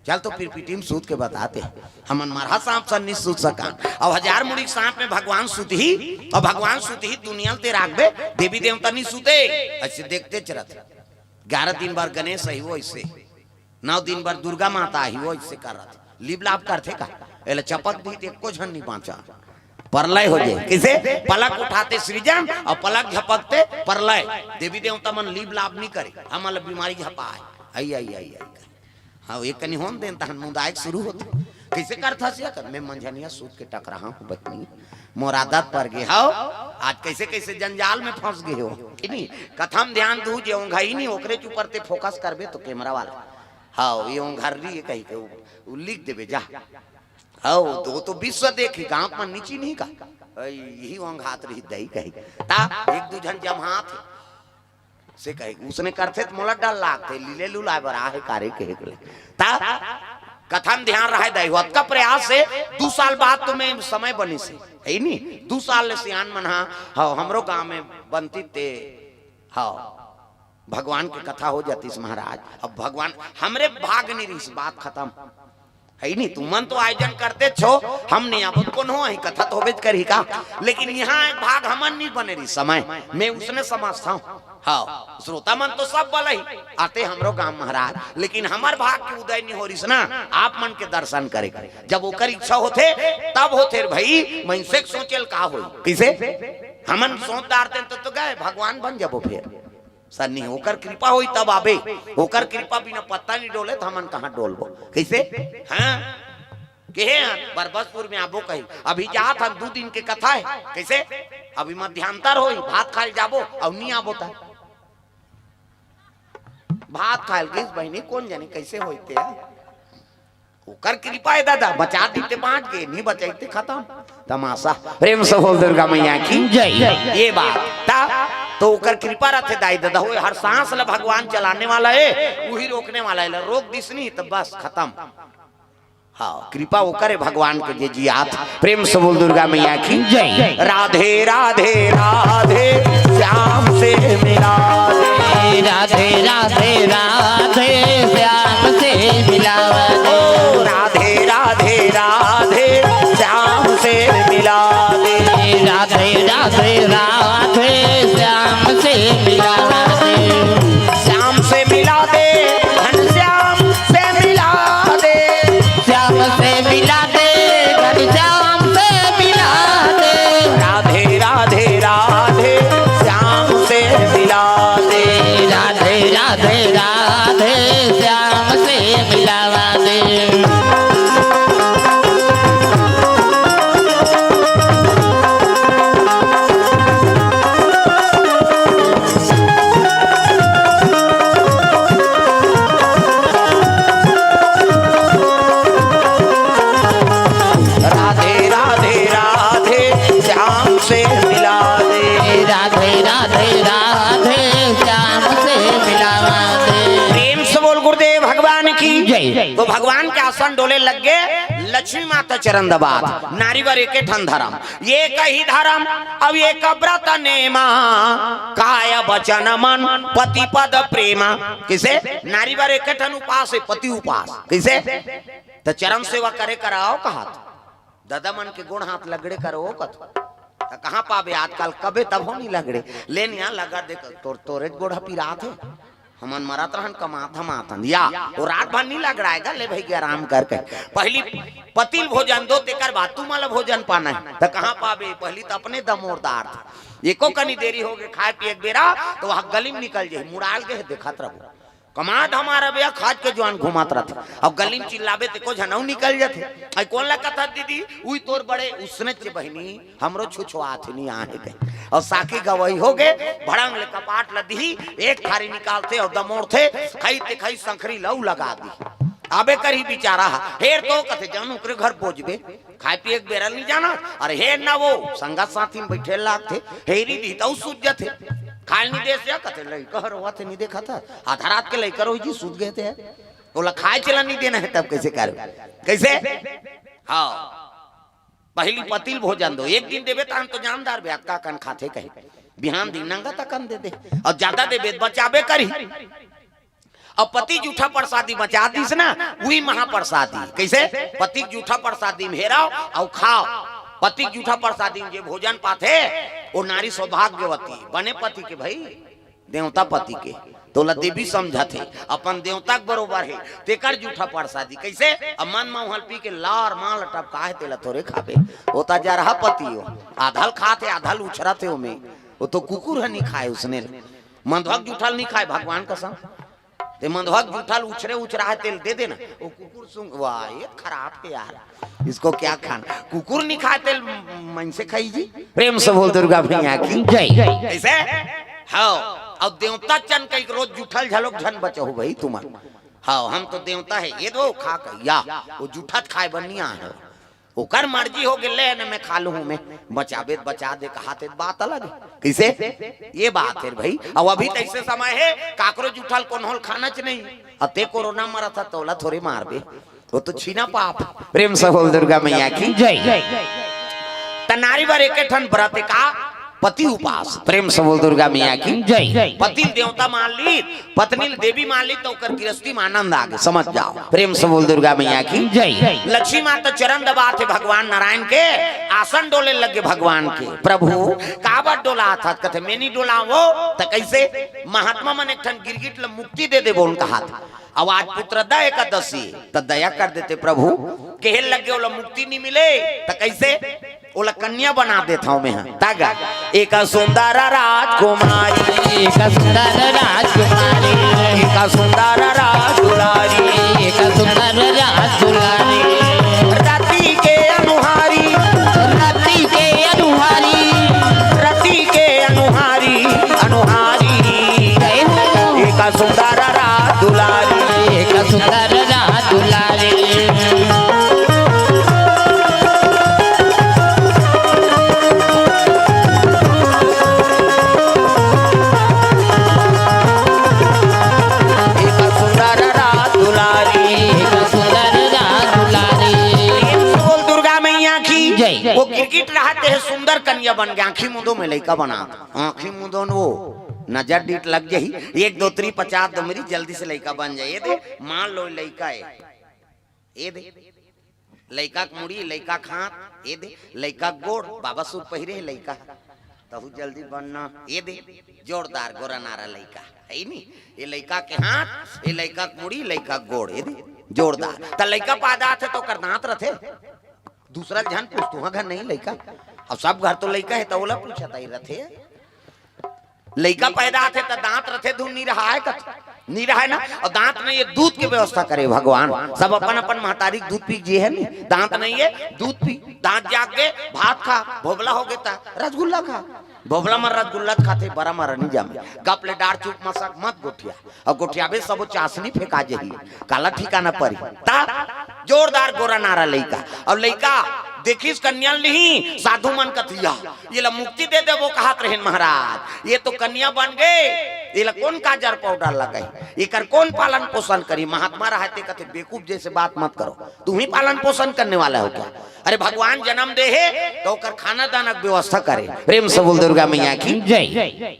चल तो पिरपिटी म सूत के बता ते। हमन मरहा सांप सन नि सूत सकन। अउ हजार मुड़ी के सांप में भगवान सुतही, अउ भगवान सुतही दुनिया ल ते राखबे, देवी देवता नि सुते। अइसे देखते चलत। ग्यारह दिन बर गणेश आही वो अइसे। नौ दिन बर दुर्गा माता आही वो अइसे करत। लिप लाप करथे का? एला चपक दिही त एको झन नि बाँचा। परलय हो जाय। कइसे? पलक उठाते सृजन अउ पलक झपकते परलय। देवी देवता मन लिप लाप नि करे। हमन ल बीमारी झपा आय। अई, अई, अई, अई। हाँ, एक कनी होन देन, तहन मुंदाय के शुरू होथे। कइसे करथस ये कर? मैं मंझनिया सूत के टकराहा हूँ बहिनी, मोर आदत पर गे हव। आज कइसे कइसे जंजाल में फंस गे हो। कि नहीं? कथा म ध्यान दू, जे ओंघाही नहीं, ओकरे च ऊपर ते focus करबे तो camera वाला। हाँ, ये ओंघर्री ये कही के उ, उ लिख देबे जा। हाँ, तो, तो विश्व देखी, गाँव म नीची नहीं का? अई, यही ओंघात रही दई कही। ता एक दू झन जम्हात हे। से कहे, उसने करथे त मोला डर लागथे, लीले लुलाय बर आहे कारे कहे के ले। ता कथा में ध्यान रहे दाई हो, अतका प्रयास से दू साल बाद तुम्हें समय बनिस हे, हे नी? दू साल ले सियान मन हा, हाँ, हमरो गांव में बनती ते, हाँ, भगवान के कथा हो जातीस महाराज। अब भगवान, हमरे भाग नहीं रहीस, बात खतम। हे नी? तुमन तो आयोजन करते छो, हम नहीं आबो, कोनो ही कथा तो होबेच करही का, लेकिन यहाँ एक भाग हमन नहीं बने रही समय, मैं उसने समझता हूँ। हाँ, श्रोता मन तो सब बलही आते हमरो गांव महाराज, लेकिन हमर भाग के उदय नहीं हो रहीस ना, आप मन के दर्शन करे के। जब ओकर इच्छा होथे, तब होथे रे भाई, मनसे के सोचेल का होई? कइसे? हमन सोच डारते तो, तो गए, भगवान बन जाबो फेर। सन्नी, ओकर कृपा होई तब आबे, ओकर कृपा बिना पत्ता नहीं डोले तो हमन कहाँ डोलबो? कइसे? हाँ, केहे हन, बरबसपुर में आबो कही, अभी जात हन, दू दिन के कथा हे, कइसे? अभी मध्यांतर होई, भात खाए ल जाबो, अउ नहीं आबो त भात खाए ल गिस बहिनी, कोन जनी कइसे होई ते? ओकर कृपा हे दादा, बचा दी ते बांच गे, नहीं बचाई ते खतम। तमाशा। प्रेम से बोल दुर्गा मैया की जय। ये बात ता तो ओकर कृपा रथे दाई दादा, होए हर सांस ला भगवान चलाने वाला हे, उही रोकने वाला हे, ला रोक दिस नहीं तो बस खतम। हाँ, कृपा ओकर हे भगवान के जे जियात। प्रेम से बोल दुर्गा मैया की जय। राधे राधे राधे, श्याम से मिला दे। राधे राधे राधे, श्याम से मिला दे। ओ राधे राधे राधे, श्याम से मिला दे। राधे राधे राधे, श्याम से मिला दे। श्याम से मिला दे, घनश्याम से मिला दे। श्याम से मिला दे, घनश्याम से मिला दे। राधे राधे राधे, श्याम से मिला दे। राधे राधे राधे, श्याम से मिलावा दे। राधे राधे राधे, श्याम से मिला दे। राधे राधे राधे, श्याम से मिलावा दे। प्रेम से बोल गुरुदेव भगवान की जय। तो भगवान के आसन डोले लग गे, लक्ष्मी माता चरण दबात। नारी बर एके ठन धरम, एक ही धरम, अब एक व्रत नेमा, काय वचन मन पति पद प्रेमा। कइसे? नारी बर एके ठन उपास हे, पति उपास। कइसे? त चरण सेवा करे कराओ कहत, दादा मन के गोड़ हाथ लगड़े करो कथो। त कहाँ पाबे आजकल, कबे तभो नहीं लगड़े। ले निया लगा दे, तोर, तोरे गोड़ ह पिरात हे। हमन मरत रहन, कमात धमात हन। या, वो रात भर नहीं लगड़ाएगा, ले भाई के आराम करके। पहली पति ल भोजन दो, तेकर बाद तुमन ल भोजन पाना हे। त कहाँ पाबे, पहली त अपने दमोरदार थे। एको कनी देरी हो गे खाए पिए के बेरा, त वहाँ गली में निकल जाही, मुड़ाल गे हे, देखत रहू। कमात हमारा भैया खाज के जुआन घुमात रथे। अब गली में चिल्लाबे ते को झनऊ निकल जाथे। आई कोन ला कथा दीदी? उई तोर बड़े उसने चे बहिनी, हमरो छुछुआत हे नहीं आहे ते। और साखी गवाही हो गे, भड़ंग ले कपाट ल दिही, एक थारी निकालथे और दमोड़थे, खई ते खई संखरी लऊ लगा दी। आबे करही बिचारा हा, हेर तो कथे जान ओकरे घर बोझबे। खाए पिए के बेरा ल नहीं जाना। अरे हे ना वो संगत साथी में बैठे लागथे, हेरी दी तऊ सूझ जथे। खाए ल नहीं दे से कथे, लइका हर रोवत हे, नहीं देखत हे। आधा रात के लइका रोही जी सूत गए थे। ओला खाए चला नहीं देना हे तब कइसे करबे? कइसे? हाँ। पहली पति ल भोजन दो, एक दिन देबे तहन तो जानदार बे अतका कन खाथे कही। बिहान दिन नंगा तकन दे दे। और ज्यादा देबे त बचाबे करही। अब पति जूठा प्रसादी बचा दिस ना, उही महाप्रसादी। कइसे? पति के जूठा प्रसादी में हेराव अउ खाव। पति के जूठा प्रसादी में जे भोजन पाथे, वो नारी सौभाग्यवती, बने पति के भाई, देवता पति के। तोला देवी समझत हे, अपन देवता के बरोबर हे, तेकर जूठा प्रसादी। कइसे? अब मन म उहल पी के लार माल टपका हे, तेला थोरे खाबे। वो त जरहा पति हो, आधल खात हे, आधल उछरत हे ओमे। वो तो कुकुर ह नहीं खाए उसने। मंधवा के जूठा ल नहीं खाए, भगवान कसम। ते मंधवा के जूठा ल उछरे उछरा हे, तेल दे देना। वो कुकुर सूंघ, वाह, ये खराब हे यार, इसको क्या खाना? कुकुर नहीं खाए, तेल मनसे खाई जी। प्रेम से बोल दुर्गा मैया की जय। कइसे? हाँ, अब देवता चन कई रोज जूठा ल झलोक झन बचहू भाई तुमन। हाँ, हम तो देवता हे, ये दो खा के या, वो जूठा त खाए बर नहीं आहे। ओकर मर्जी हो गे, ले न मैं खा लूँ, मैं बचाबे त बचा दे, कहा ते बात अलग हे। कइसे? ये बात हे भाई। अब अभी त अइसे समय हे, काकरो जूठा ल कोनो ल खाना च नहीं। अब ते कोरोना मरत ह, तोला थोरे मारबे। वो तो छीना पाप। प्रेम से बोल दुर्गा मैया की। जय। त नारी बर एक ठन व्रत का पति उपास। प्रेम से बोल दुर्गा मैया की। जय। पति ल देवता मान ली, पत्नी ल देवी मान ली, त ओकर गृहस्थी में आनंद आ गे, समझ जाओ। प्रेम से बोल दुर्गा मैया की। जय। लक्ष्मी माता चरण दबाथे भगवान नारायण के, आसन डोले लगे भगवान के। प्रभु, काबर डोलाथस? कथे, मैं नहीं डोलावों त कैसे? महात्मा मन एक ठन गिरगिट ल मुक्ति दे देबो, उनका हाथ। अब आज पुत्रदा एकादशी, त दया कर देते प्रभु। कहे लगे, ओला मुक्ति नहीं मिले, त कैसे? ओला कन्या बना देथंव मैं ह। त गा, एक सुंदर राजकुमारी। एक सुंदर राजकुमारी। एक सुंदर राजकुमारी। एक सुंदर राजकुमारी। रति के अनुहारी। रति के अनुहारी। रति के अनुहारी, अनुहारी। जय हो। एक सुंदर राजकुमारी। एक सुंदर राजकुमारी। एक सुंदर राजकुमारी। एक सुंदर राजकुमारी। बोल दुर्गा मैया की। जय। वो गिरगिट रहत हे, सुंदर कन्या बन गे, आंखी मुंदो में लइका बना। आंखी मुंदो न वो नजर डीठ लग जाही, एक दो त्री पचास दो मेरी, जल्दी से लइका बन जाही। ये दे, मान लो लइका हे, ये दे, लइका के मुड़ी, लइका के हाथ, ये दे, लइका के गोड़, बाबा सूट पहिरे हे लइका, तहू जल्दी बनना। ये दे, जोरदार गोरा नारा लइका हे नी। ये लइका के हाथ, ये लइका के मुड़ी, लइका के गोड़, ये दे, जोरदार। त लइका पैदा होथे त ओकर दांत रथे, दूसरा झन पूछ, तुंहर घर नहीं लइका? अब सब घर तो लइका हे, त ओला पूछत ही रथे। लइका पैदा होथे त दांत रथे, धुन नहीं रहा है कथे, नहीं रहा है ना। और दांत नहीं हे, दूध के व्यवस्था करे भगवान। सब अपन अपन महतारी के दूध पी के जिए हे नी। दांत नहीं हे, दूध पी, दांत जाग के भात खा, भोबला हो गे त रसगुल्ला खा। भोबला म रसगुल्ला खाथे, बरा म नहीं जामे। गप ले डार चुप मसक मत गोठिया। अउ गोठियाबे सबो चासनी फेंका जही, काला ठिकाना परी। त जोरदार गोरा नारा लइका। अउ लइका देखिस कन्या ल नहीं, साधु मन कथे, या, ये ला मुक्ति दे देबो कहत रहेन महाराज, ये तो कन्या बन गे, ये ला कौन काजर पाउडर लगाही, एकर कौन पालन पोषण करी? महात्मा रहय ते कथे, बेवकूफ जैसे बात मत करो, तुम ही पालन पोषण करने वाला हो क्या? अरे भगवान जन्म दे हे त ओकर खाना दाना के व्यवस्था करे। प्रेम से बोल दुर्गा मैया की। जय।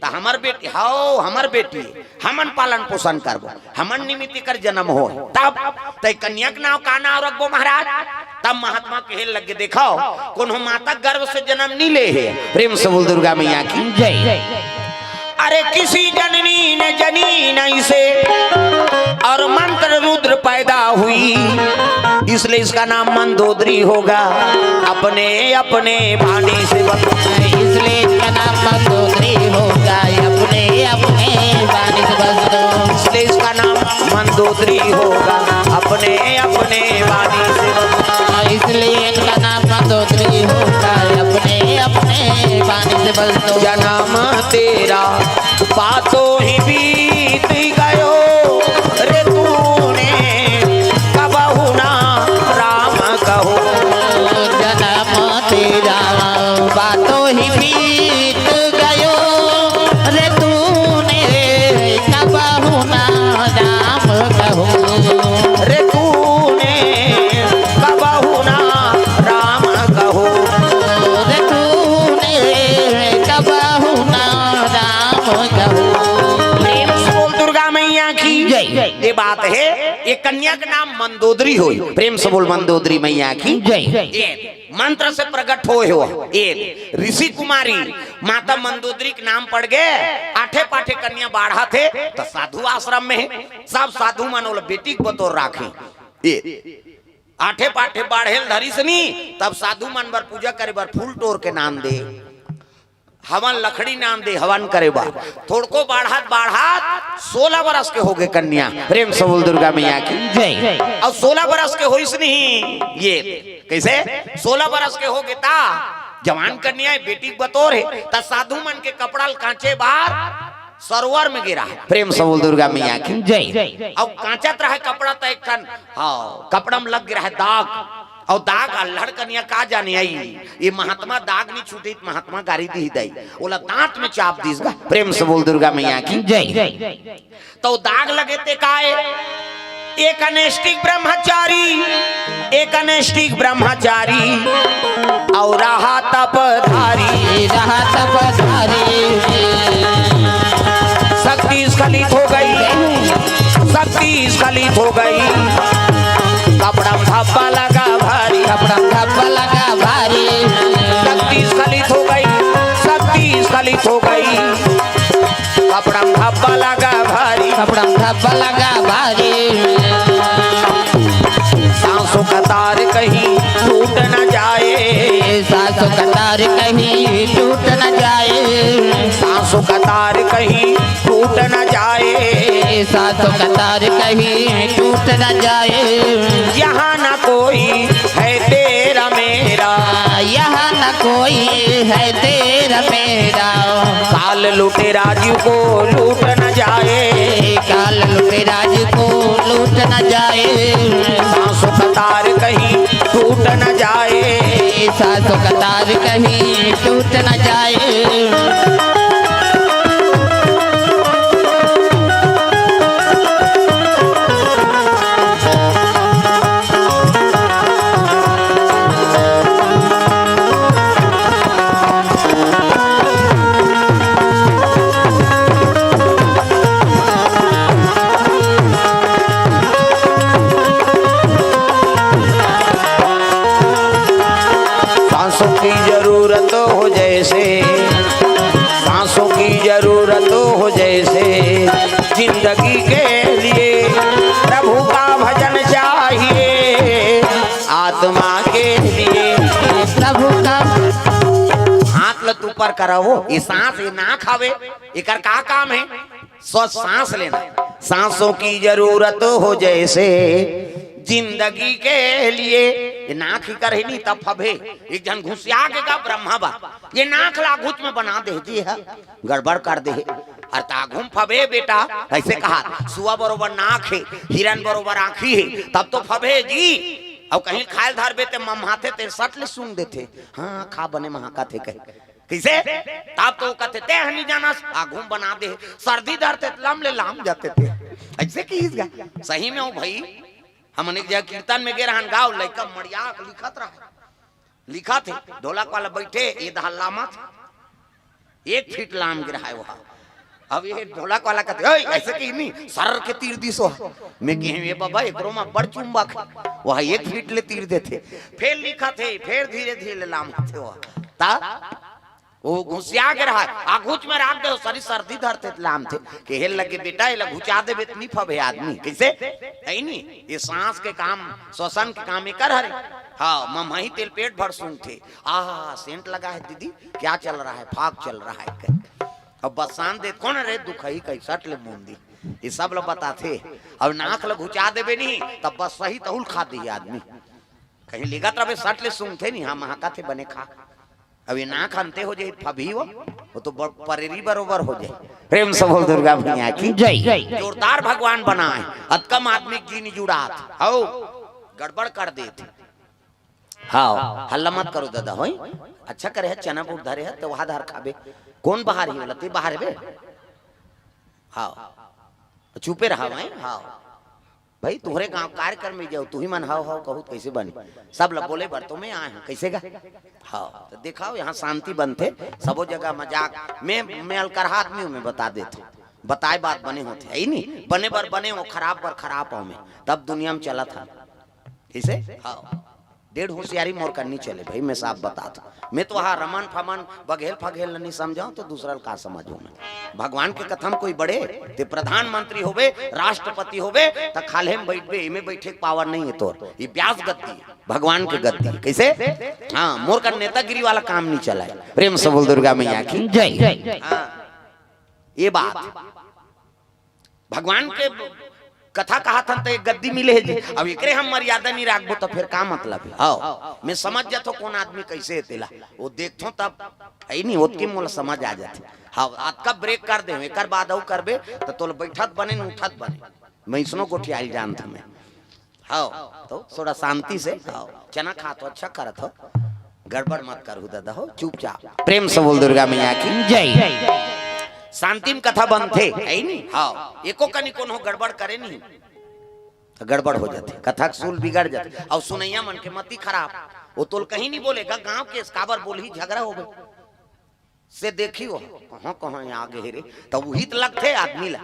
त हमर बेटी, हव, हमर बेटी, हमन पालन पोषण करबो, हमन निमित्त एकर जन्म होय। तब तय कन्या के नाव का नाव रखबो महाराज? तब महात्मा कहे लगे, देखो, कोनो माता गर्भ से जन्म नहीं ले हे। प्रेम से बोल दुर्गा मैया की। जय। अरे किसी जननी ने जनी नहीं से, और मंत्र रुद्र पैदा हुई, इसलिए इसका नाम मंदोदरी होगा। अपने अपने पानी से बस, इसलिए इसका नाम मंदोदरी होगा, अपने अपने पानी से बस दो। इसलिए इसका नाम मंदोदरी होगा, अपने अपने पानी से बस। इसलिए इनका नाम मंदोदरी होगा, अपने अपने पानी से बस दो। जन्म तेरा पातो ही बीत गयो रे तूने, कबहु ना राम कहो। जन्म तेरा पातो ही बीत गयो रे तूने, कबहु ना राम कहो। रे तूने कबहु ना राम कहो। रे तूने कबहु ना राम कहो। प्रेम से बोल दुर्गा मैया की। जय। ये बात हे, ये कन्या के नाम मंदोदरी होय। प्रेम से बोल मंदोदरी मैया की। जय। ये मंत्र से प्रकट होय हो। ये ऋषि कुमारी माता मंदोदरी के नाम पड़ गे। आठे पाठे कन्या बाढ़त हे त साधु आश्रम में हे। सब साधु मन ओला बेटी के बतौर राखे। ये आठे पाठे बाढ़े ल धरिस नी, तब साधु मन बर पूजा करे बर फूल टोर के नाम दे, हवन लकड़ी नाम दे, हवन करे बर। थोड़को बाढ़त बाढ़त सोलह बरस के हो गे कन्या। प्रेम से बोल दुर्गा मैया की। जय। अउ सोलह बरस के होइस नहीं ये, कैसे? सोलह बरस के हो गे त जवान कन्या हे, बेटी के बतौर हे, त साधु मन के कपड़ा ल कांचे बर सरोवर में गे रहय। प्रेम से बोल दुर्गा मैया की। जय। अउ कांचत रहय कपड़ा, त एक ठन, हाँ, कपड़ा में लग गे रहय दाग। अउ दाग अल्हड़ कन्या का जाने आई, ये महात्मा दाग नहीं छूटे, महात्मा गारी दिही दाई, ओला दांत में चाप दिस गा। प्रेम से बोल दुर्गा मैया की। जय। त दाग लगे ते काय? एक नैष्ठिक ब्रह्मचारी, एक नैष्ठिक ब्रह्मचारी, अउ रहा तपधारी। रहा तपधारी। शक्ति स्खलित हो गई, शक्ति स्खलित हो गई। कपड़ा में धब्बा लगा भारी। कपड़ा में धब्बा लगा भारी। शक्ति स्खलित हो गई, शक्ति स्खलित हो गई। कपड़ा में धब्बा लगा भारी। कपड़ा में धब्बा लगा भारी। सांसों का तार कहीं टूट न जाए। सांसों का तार कहीं टूट न जाए। सांसों का तार कहीं टूट न जाए। सांसों का तार कहीं टूट न जाए। यहाँ न कोई है तेरा मेरा। यहाँ न कोई है तेरा मेरा। काल लूटे राजू को लूट न जाए। काल लूटे राजू को लूट न जाए। सांसों का तार कहीं टूट न जाए। सांसों का तार कहीं टूट न जाए। सांसों की जरूरत हो जैसे, सांसों की जरूरत हो जैसे, जिंदगी के लिए प्रभु का भजन चाहिए, आत्मा के लिए प्रभु का। हाथ ल ऊपर कराओ, ये सांस, ये नाक हवे, एकर का काम है? स्व सांस लेना। सांसों की जरूरत हो जैसे जिंदगी के लिए। ये नाक ही कर ही नहीं तब फबे। एक झन घुसिया के का ब्रह्मा बा, ये नाक ला घुच में बना दे जी है, गड़बड़ कर दे। अरे त आघू म फबे बेटा, ऐसे कहा, सुआ बरोबर नाक है, हिरन बरोबर आँखी है, तब तो फबे जी। अब कहीं खायल धरबे ते मम्हाथे ते सट ले सूंघ देथे। हाँ, खा बने महाका थे कहे। कइसे? तब तो कथे, "ते ह नी जानस, आघू म बना दे, सर्दी धरथे त लम ले लाम जाथे ते।" अइसे किहिस गा। सही में हो भई, हमन एक जगह कीर्तन में गे रहन, गाँव लइका मड़िया के लिखत रहे, लिखत हे, ढोलक वाला बइठे, ये दहा लामत, एक फीट लाम गे रहाय ओहा। अब ये ढोलक वाला कथे, "ओए, अइसे किहिस नी, सर के तीर दिस ओहा।" मैं किहेंव, "ए बाबा, एकरो म बड़ चुंबक हे, ओहा एक फीट ले तीर देथे।" फेर लिखत हे, फेर धीरे धीरे ले लामत हे ओहा। त ओ घुसिया गे रहा, आघूच में राख दे, सरी सर्दी धरथे त लामथे। कहे लगे, "बेटा, एला घुचा देबे त नी फबे आदमी।" कइसे? हइ नी? ये सांस के काम, श्वसन के काम एकर हरे। हाँ, मम्हई तेल पेट भर सूंघथे। आहा, सेंट लगा है दीदी, क्या चल रहा है? फाग चल रहा है कहे। अब बस शांत दे, कौन रे दुखई कही सट ले मुंदी। ये सब ल बताथे। अब नाक ल घुचा देबे नी, तब बस सही तहुल खा दिही आदमी। कहीं लेगत रबे सट ले सूंघथे नी, हाँ, महकाथे बने खा। अब ये नाक अंते हो जाही, फबही वो, वो तो ब-, परेरी बरोबर हो जाही। प्रेम से बोल दुर्गा मैया की जय। जोरदार भगवान बनाए, अतकम आदमी के जी नी जुड़ात, हौ, गड़बड़ कर देत। हाँ, हल्ला मत करो दादा, होई? अच्छा करे है, चना बूट धरे है, त वहा धर खाबे। कौन बाहर ही वाला? ते बाहर बे? हाँ, चुपे रहा भाई, हाँ। भाई, तुहरे गांव कार्यक्रम में जाओ, तुही मन हाव हाव कहू त कइसे बने? सब ल बोले बर तो मैं आए हूँ, कइसे गा? हाँ, त देखाव, यहाँ शांति बनथे, सबो जगह मजाक। मैं, मैं अलकरहा आदमी हूँ, मैं बता देत हूँ, बताए बात बने होथे, हइ नी? बने बर बने हो, खराब बर खराब हो मैं, तब दुनिया में चलत हन। कइसे? हाँ। डेढ़ होशियारी मोर कर नी चले भाई, मैं साफ बतात हूँ। मैं तो वहाँ रमन फमन, बघेल फघेल ल नी समझाऊँ त दूसरा ल का समझहूँ मैं? भगवान के कथा म कोई बड़े, ते प्रधानमंत्री होबे, राष्ट्रपति होबे, त खाल्हे म बइठबे, एमे बइठे के पावर नहीं है तोर। ये ब्यास गद्दी है, भगवान के गद्दी है। कइसे? हाँ, मोर कर नेतागिरी वाला काम नी चलाए। प्रेम से बोल दुर्गा मैया की जय। हाँ, ये बात। भगवान के कथा कहत हन त एक गद्दी मिले हे जी। अब एकरे हम मर्यादा नी राखबो त फेर का मतलब हे? हव, मैं समझ जाथों कौन आदमी कइसे हे तेला। वो देखथों तब, हइ नी, ओतके मोला समझ आ जाथे। हव, अतका ब्रेक कर देहूँ, एकर बाद अउ करबे त तोला बइठत बने न उठत बने। मैं अइसनो गोठियाही जानथों मैं। हव, तो थोड़ा शांति से, हव, चना खात हो, अच्छा करत हो, गड़बड़ मत करहू दादा हो, चुपचाप। प्रेम से बोल दुर्गा मैया की जय। शांति म कथा बनथे, हइ नी? हव, एको कनी कोनो गड़बड़ करे नहीं। त गड़बड़ हो जाथे, कथा के सुर बिगड़ जाथे। अउ सुनइया मन के मति खराब, ओ तोला कहीं नहीं बोले गा, गांव के काबर बोलही, झगरा हो गे। से देखही ओ कहां कहां आ गे हे रे, त उही त लगथे आदमी ला,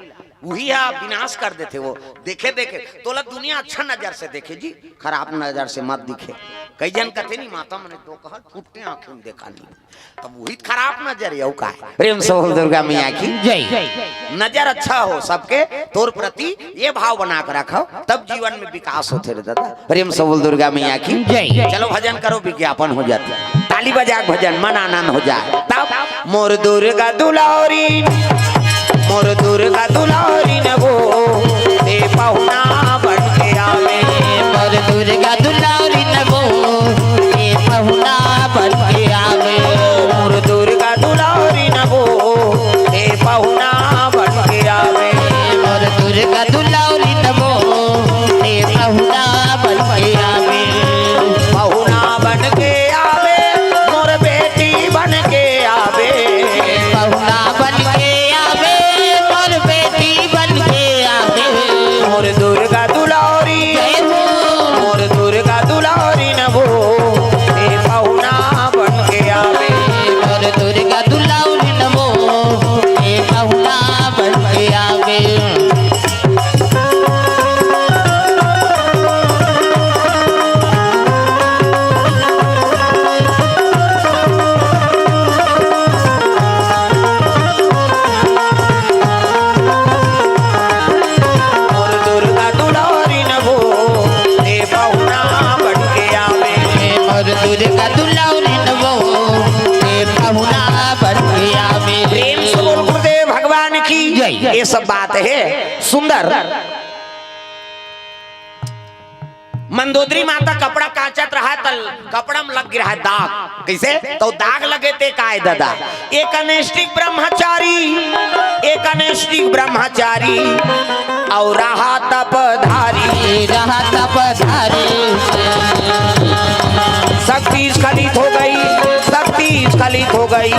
उही ह विनाश कर देथे। ओ देखे देखे तोला दुनिया अच्छा नजर से देखे जी, खराब नजर से मत दिखे। कई झन कथे नहीं, माता मन तो कहा फुट्टे आंखी में देखा नहीं, त उही त खराब नजर हे, अउ का हे? प्रेम से बोल दुर्गा मैया की जय। नजर अच्छा हो सबके तोर प्रति, ये भाव बना के रखव, तब जीवन में विकास होथे रे दादा। प्रेम से बोल दुर्गा मैया की जय। चलो भजन करो, विज्ञापन हो जाथे, ताली बजा के भजन, मन आनंद हो जाय। तब मोर दुर्गा दुलारी, मोर दुर्गा दुलारी न वो, ते पहुना बन के आवे। मोर दुर्गा दुलारी न वो, ते पहुना बन के आवे। मोर दुर्गा दुलारी न वो, ते पहुना बन के आवे। मोर दुर्गा दुलारी न वो, ते पहुना बन के आवे। पहुना बन के आवे, मोर बेटी बन के आवे। पहुना बन के आवे, मोर बेटी बन के आवे। मोर दुर्गा दुलारी, जय हो। मोर दुर्गा दुलारी न वो, ते पहुना बन के आवे। मोर दुर्गा दुलारी न वो, ते पहुना बन के आवे। मोर दुर्गा दुलारी न वो, ते पहुना बन के आवे। मोर दुर्गा दुलारी न वो, ते पहुना बन के आवे। प्रेम से बोल गुरुदेव भगवान की जय। ये सब बात हे सुंदर। मंदोदरी माता कपड़ा कांचत रहा, त कपड़ा में लग गिरा हे दाग। कइसे? त दाग लगे ते काय दादा? एक अनैष्ठिक ब्रह्मचारी, एक अनैष्ठिक ब्रह्मचारी अउ रहा तपधारी। रहा तपधारी। शक्ति स्खलित हो गई, शक्ति स्खलित हो गई।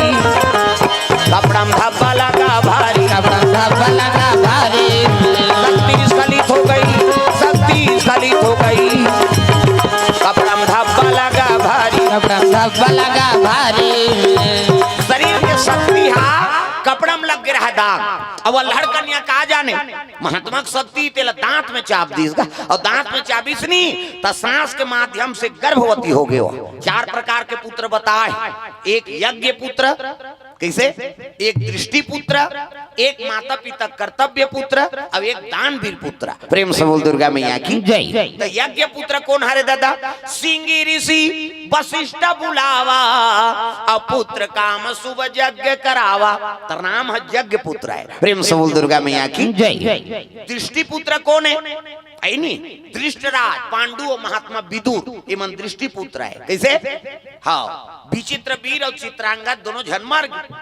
कपड़ा में धब्बा लगा भारी। कपड़ा में धब्बा लगा भारी। शक्ति स्खलित हो गई, शक्ति स्खलित हो गई। कपड़ा में धब्बा लगा भारी। कपड़ा में धब्बा लगा भारी। शरीर के शक्ति हा कपड़ा में लग गे रहा दाग। अब अल्हड़ कन्या का जाने, महात्मा के शक्ति तेला दांत में चाप दीस गा, अउ दांत में चाबिस नी, त सांस के माध्यम से गर्भवती हो गे। चार प्रकार के पुत्र बताए, एक यज्ञ पुत्र, कइसे? एक दृष्टि पुत्र, एक माता पिता कर्तव्य पुत्र, अउ एक दानवीर पुत्र। प्रेम से बोल दुर्गा मैया की जय। त यज्ञ पुत्र कोन हरे दादा? सिंगी ऋषि वशिष्ठ बुलावा, अउ पुत्र काम शुभ यज्ञ करावा। त नाम हे यज्ञ पुत्र हे। प्रेम से बोल दुर्गा मैया की जय। दृष्टि पुत्र कोन हे? अइ नी, धृष्टराज, पांडु अउ महात्मा विदुर, ये मन दृष्टि पुत्र हे। कइसे? हाँ, विचित्र वीर अउ चित्रांगद दोनों झन मर गे।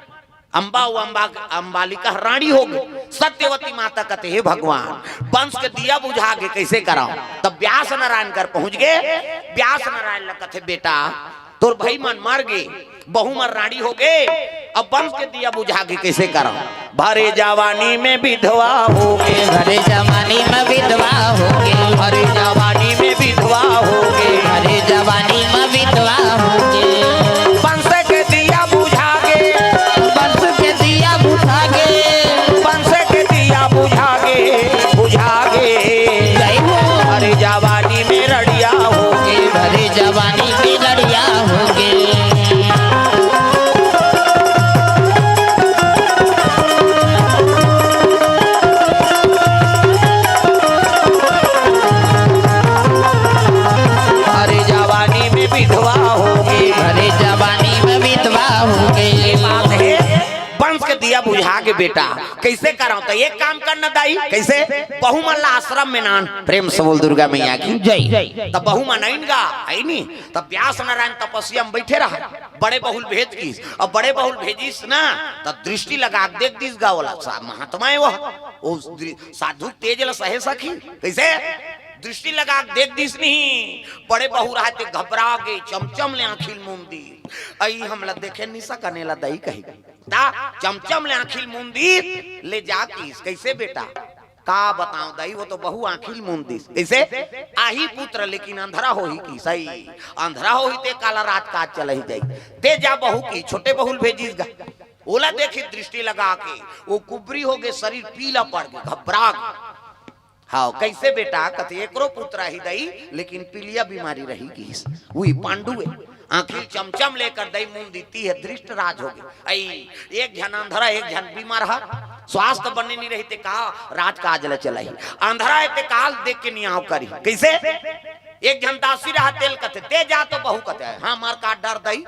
अम्बा अउ अम्बा, अम्बालिका रानी हो गे। सत्यवती माता कथे, "हे भगवान, वंश के दिया बुझा गे, कइसे करव?" तब व्यास नारायण कर पहुंच गे। व्यास नारायण ल कथे, "बेटा, तोर भाई मन मर गे, बहू मन रानी हो गे, अब वंश के दिया बुझा गे, कइसे करव?" भरे जवानी में विधवा हो गे। भरे जवानी में विधवा हो गे। भरे जवानी में विधवा हो गे। भरे जवानी में विधवा हो गे। वंश के दिया बुझा गे। वंश के दिया बुझा गे। वंश के दिया बुझा गे, बुझा गे। जय हो। भरे जवानी में रड़िया हो गे। भरे जवानी में रड़िया हो गे। अरे जवानी में विधवा हो गे। अरे जवानी में विधवा हो गे। ये बात हे, वंश के दिया बुझा गे बेटा, कइसे करव? त एक काम कर न दाई, कइसे? बहू मन ला आश्रम में लान। प्रेम से बोल दुर्गा मैया की जय। त बहू मन आइन गा, आइन नी? त व्यास नारायण तपस्या में बइठे रहा, बड़े बहू ल भेज दिस। अब बड़े बहू ल भेजिस ना, त दृष्टि लगा के देख दिस गा ओला। सा-, महात्मा हे वो, वो दृ-, साधु तेज ल सहे सखी। कइसे? दृष्टि लगा के देख दिस नहीं। बड़े बहू रहा ते घबरा गे, चमचम ले आंखी ल मूंद दिस। अई हमला देखे नहीं सकन, एला दई कही। त चमचम ले आंखी ल मूंद दिस, ले जा किस। कइसे बेटा? का बताओ दाई, वो तो बहू आँखी ल मूंद दिस। कइसे? आही पुत्र लेकिन अंधरा होही कि सही। अंधरा होही ते काला राजकाज चलही जाई। ते जा बहू कि छोटे बहू ल भेजिस गा। ओला देखी दृष्टि लगा के, वो कुबरी हो गे, शरीर पीला पड़ गे, घबरा गे। हाँ, कइसे बेटा? कथे एकरो पुत्र आही दाई, लेकिन पीलिया बीमारी रही गिस। उही पांडु ए, आँखी चमचम लेकर दई मूंद दिस, ते ह दृष्ट राज हो गे। अई, एक झन अंधरा, एक झन बीमार ह, स्वास्थ्य बने नहीं रही ते का राजकाज ल चलाही। अंधरा ए ते काल देख के नियाव करी। कइसे? एक झन दासी रहा, तेल कथे, ते जा तो बहू कथे, हाँ, मार का डर दई,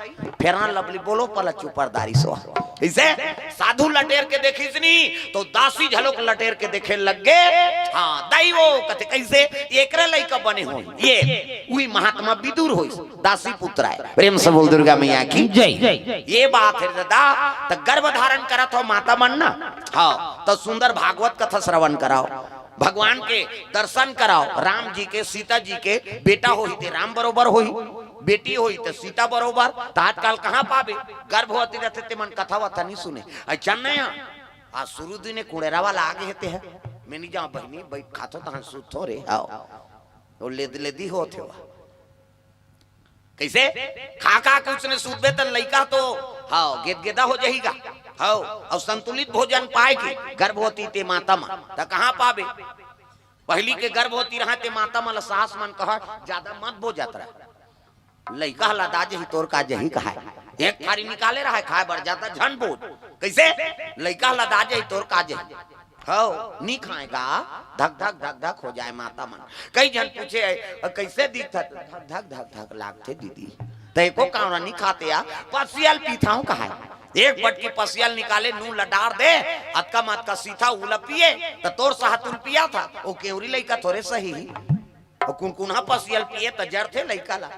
फेरान लबली बोलो पला चुपर दारी सो। कइसे? साधु लटेर के देखिस नी, तो दासी झलोक लटेर के देखे लग गे। हाँ, दाई वो कथे, कइसे? एकरे लइका बने हो, ये, उही महात्मा विदुर होइस, दासी पुत्र आय। प्रेम से बोल दुर्गा मैया की जय। ये बात हे दादा, त गर्भ धारण करत हो माता मन ना, हाँ, त सुंदर भागवत कथा श्रवण कराओ, भगवान के दर्शन कराओ, राम जी के, सीता जी के, बेटा होही ते राम बरोबर होही, बेटी होही ते सीता बरोबर। त आजकल कहाँ पाबे? गर्भवती रहथे ते मन कथा वथा नहीं सुने। अच्छा नहीं, आज शुरू दिने कुड़ेरा वाला आगे हे ते ह, मैं नहीं जाओ बहिनी, बैठ खाथो तहन सुतथो रे, आओ। वो लेद लेदी होत हे। कइसे? खा खा के उसने सूतबे त लइका तो, हाँ, गेदगेदा हो जाही गा। हाँ, अउ संतुलित भोजन पाए के गर्भवती ते माता मन, त कहाँ पाबे? पहिली के गर्भवती रहा ते माता मन ल सास मन कहा, ज्यादा मत बोजत रहा, लइका ह लदा जही, तोर का जही कहाय। एक थारी निकाले रहा, खाए बर जाता झन बोज। कइसे? लइका ह लदा जही, तोर का जही। हव, नी खाए गा, धक धक धक धक हो जाए माता मन। कई झन पूछे, "कइसे दिखत?" "धक धक धक धक लागथे दीदी।" त एको कांवरा नी खाते या, पसियल पीथाव कहाय। एक बटकी पसियल निकाले, नून ल डार दे, अतका म अतका सीथा उला पिए, त तोर सहतुल पिया था, ओ केवरी लइका थोरे सही ही। अउ कुनकुनहा पसियल पिए त जरथे लइका ला।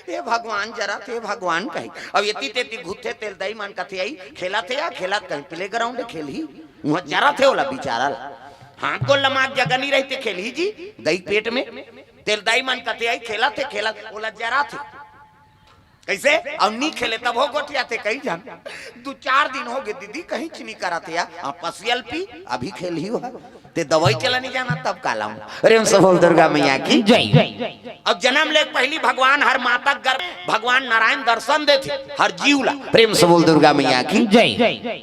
"हे भगवान, जरत हे भगवान," कही। अब एती तेती घुरथे तेल दई मन कथे, "अई खेलत हे या खेलत कहीं प्ले ग्राउंड खेलही, उहाँ जरत हे ओला बिचारा ला। हाथ गोल लमाक जगह नहीं रहिते खेलही जी, दई पेट में।" तेल दई मन कथे, "अई खेलत हे खेलत," ओला जरत हे। कइसे? अउ नी खेले तब हो गोठियाथे कई झन। "दू चार दिन हो गे दीदी, कहीं च नी करत हे या।" "हाँ, पसियल पी, अभी खेलही हो।" ते दवाई चला नहीं जाना तब काला हूँ। प्रेम से बोल दुर्गा मैया की जय। अब जन्म ले पहिली भगवान हर माता गर्भ, भगवान नारायण दर्शन देथे हर जीव ला। प्रेम से बोल दुर्गा मैया की जय।